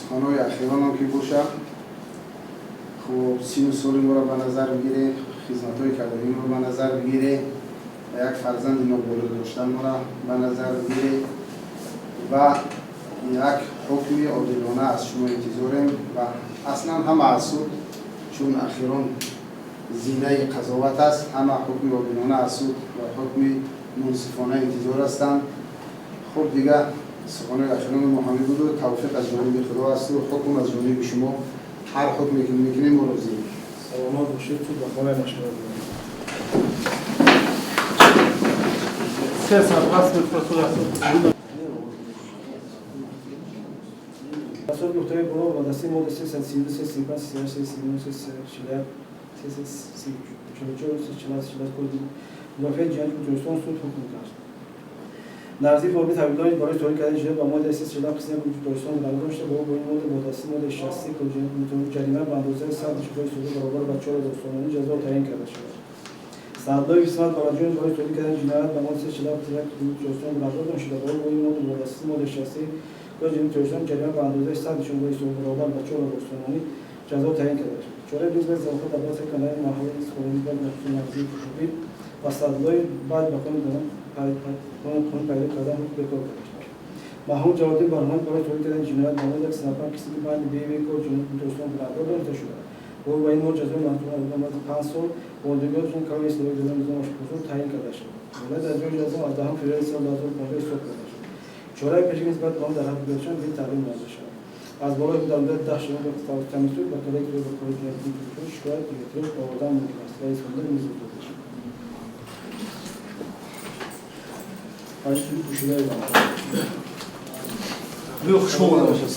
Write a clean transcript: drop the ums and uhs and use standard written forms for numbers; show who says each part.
Speaker 1: Суханҳои ахиронам ки боша, хуб, сину соли моро ба назар бигире, хизматҳои кардагимро ба назар бигире ва як фарзанди ноболиғ доштан моро ба назар бигире ва як ҳукми одилона аз шумо интизорем ва аслан ҳама аз суд, чун ахирон зинаи қазоват аст, ҳама ҳукми одилона аз суд ва ҳукми мунсифона интизор ҳастанд. Хуб, дига суханои ахирони мо ҳамин буду тавфиқ аз ҷониби Худо асту ҳукм аз ҷониби шумо. Ҳар ҳукме ки мекунем, мо розием.
Speaker 2: Саломат бошед, суд ба хонаи машварат.
Speaker 3: 3 соат пас суд.
Speaker 2: Асоси гуфтаҳои боло ва дастаи модда 332, 335, 38, 339, 341, 344, 348, 48 Кодекси мудофиаи ҷиноятии Тоҷикистон суд ҳукм кард. Нарзии Фобит Ҳабибуллоевич барои содир кардани ҷиноят ба моддаи 347 қисми 1 Кодекси Тоҷикистон гунаҳкор шуда, бо ин модда бо дастаи моддаи 63 Кодекси ҷарима ба андозаи 100 нишондоди судӣ баробар ба 4000 сомонӣ ҷазо таъин карда шавад. Саъдуллоев Исмат Балаҷонов барои содир кардани ҷиноят ба моддаи 347 қисми 1 Кодекси Тоҷикистон гунаҳкор шуда, бо ин модда бо дастаи моддаи 63 Кодекси Тоҷикистон ҷарима ба андозаи 100 нишондоди судӣ баробар ба 4000 сомонӣ ҷазо таъин карда шавад. Чораи бизнес замонҳо дар баҳси канали маҳаллии истифода нисбат ба хусусии Фобит ва Саъдуллоев баъд ба қонун пайдо кардан ҳукм бекор карда шавад. Маҳмуд Ҷалолиддин Барҳонов барои содир кардани ҷиноят ба моддаи 195 қисми банди б в Кодекси ҷиноятии Тоҷикистон гунаҳкор дониста шуда, бо ба ин модда ҷазои маҳкумият 5 сол бо олдигиҳои калони ислоҳии ҷазои низомаш ҳузур таъин карда шавад. Муҳлат аз ҷои ҷазо аз 10 феврали соли 2015 ҳисоб карда шуд. Чораи пешгирӣ нисбат ба он дар ҳадди гузоштан бетағйир монда шавад. Аз болои дар муддати 10 шабона тавассути суд ба коллегияи ба кори ҷиноятии Тоҷикистон шикоят ё эътироз овардан мумкин аст. Раиси мизоҷ суди пӯшида эълон.
Speaker 3: Биё, хуш омада бошед.